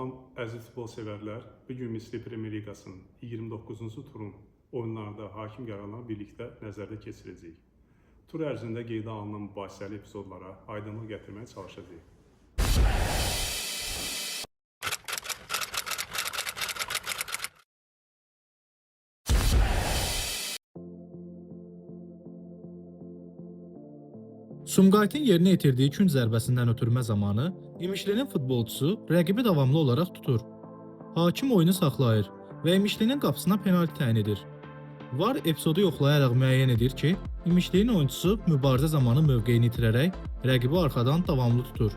Salam əziz futbol sevərlər. Bu gün Misli Premyer Liqasının 29-cu turun oyunlarında hakim qərarlarını birlikdə nəzərdə keçirəcəyik. Tur ərzində qeydə alınan mübahisəli epizodlara aydınlıq gətirməyə çalışacağıq. Sumqayıtın yerinə yetirdiyi künc zərbəsindən ötürmə zamanı İmişlinin futbolçusu rəqibi davamlı olaraq tutur. Hakim oyunu saxlayır və İmişlinin qapısına penalti təyin edir. VAR epizodu yoxlayaraq müəyyən edir ki, İmişlinin oyunçusu mübarizə zamanı mövqeyini itirərək rəqibi arxadan davamlı tutur.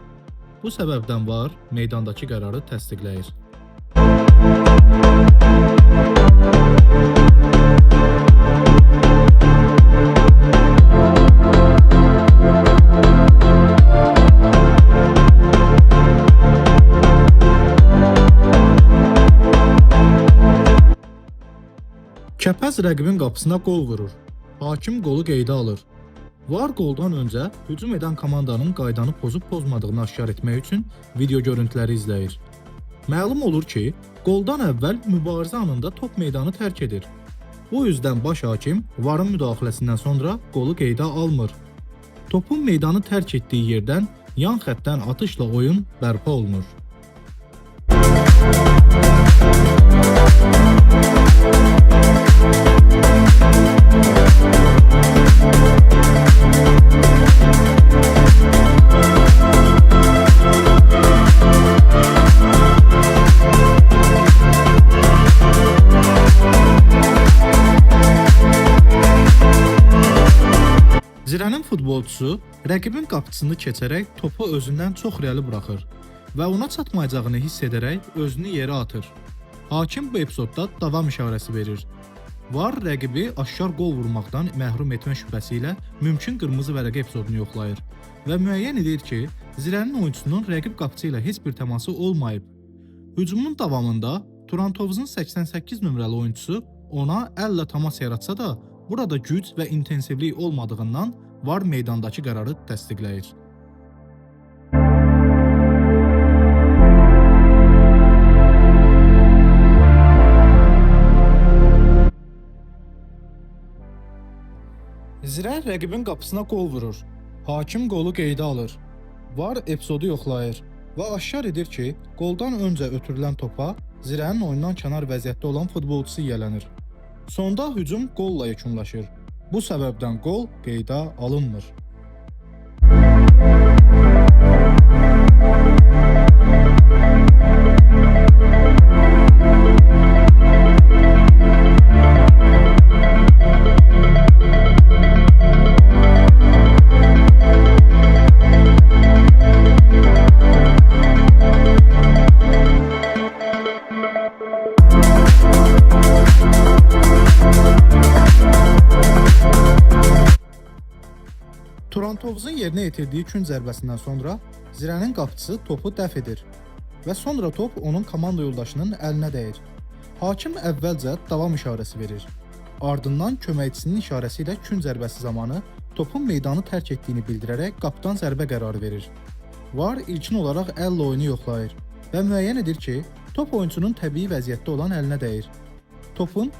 Bu səbəbdən VAR meydandakı qərarı təsdiqləyir. Kəpəz rəqibin qapısına qol vurur. Hakim qolu qeydə alır. VAR qoldan öncə hücum edən komandanın qaydanı pozub pozmadığını aşkar etmək üçün video görüntüləri izləyir. Məlum olur ki, qoldan əvvəl mübarizə anında top meydanı tərk edir. Bu üzdən baş hakim VAR-ın müdaxiləsindən sonra qolu qeydə almır. Topun meydanı tərk etdiyi yerdən yan xəttdən atışla oyun bərpa olunur. Zirənin futbolçusu rəqibin qapısını keçərək topu özündən çox irəli buraxır və ona çatmayacağını hiss edərək özünü yerə atır. Hakim bu epizodda davam işarəsi verir. VAR rəqibi aşkar qol vurmaqdan məhrum etmə şübhəsi ilə mümkün qırmızı vərəqə epizodunu yoxlayır və müəyyən edir ki, Zirənin oyunçusunun rəqib qapıçı ilə heç bir təması olmayıb. Hücumun davamında Turantovuzun 88 nömrəli oyunçusu ona əllə təmas yaratsa da, burada güc və intensivlik olmadığından VAR meydandakı qərarı təsdiqləyir. Zirə rəqibin qapısına qol vurur. Hakim qolu qeydə alır. VAR epizodu yoxlayır və aşkar edir ki, qoldan öncə ötürülən topa Zirənin oyundan kənar vəziyyətdə olan futbolçusu yiyələnir. Sonda hücum qolla yekunlaşır. Bu səbəbdən qol qeydə alınmır. Turantovuzun yerinə yetirdiyi künc zərbəsindən sonra Zirənin qapıçısı topu dəf edir və sonra top onun komanda yoldaşının əlinə dəyir. Hakim əvvəlcə davam işarəsi verir. Ardından köməkçisinin işarəsi ilə künc zərbəsi zamanı topun meydanı tərk etdiyini bildirərək qapıdan zərbə qərarı verir. VAR ilkin olaraq əllə oyunu yoxlayır və müəyyən edir ki, top oyunçunun təbii vəziyyətdə olan əlinə dəyir. Topun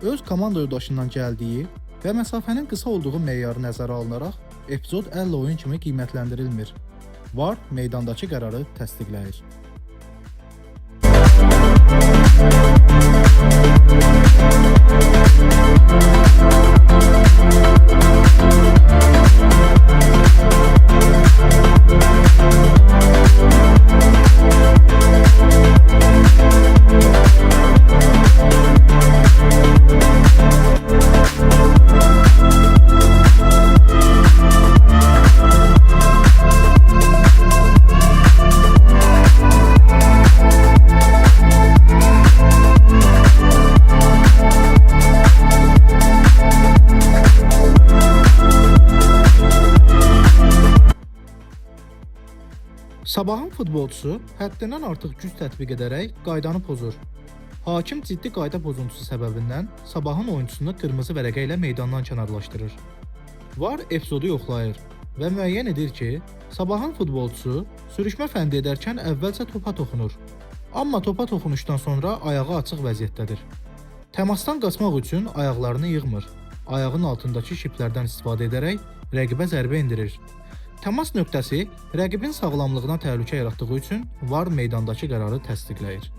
öz komanda yoldaşından gəldiyi və məsafənin qısa olduğu meyarı nəzərə alınaraq epizod əllə oyun kimi qiymətləndirilmir. VAR meydandakı qərarı təsdiqləyir. Sabahın futbolçusu həddindən artıq güc tətbiq edərək qaydanı pozur. Hakim ciddi qayda pozuntusu səbəbindən Sabahın oyunçusunu qırmızı vərəqə ilə meydandan kənarlaşdırır. VAR epizodu yoxlayır və müəyyən edir ki, Sabahın futbolçusu sürüşmə fəndi edərkən əvvəlcə topa toxunur. Amma topa toxunuşdan sonra ayağı açıq vəziyyətdədir. Təmasdan qaçmaq üçün ayaqlarını yığmır. Ayağın altındakı şiplərdən istifadə edərək rəqibə zərbə endirir. Təmas nöqtəsi rəqibin sağlamlığına təhlükə yaratdığı üçün VAR meydandakı qərarı təsdiqləyir.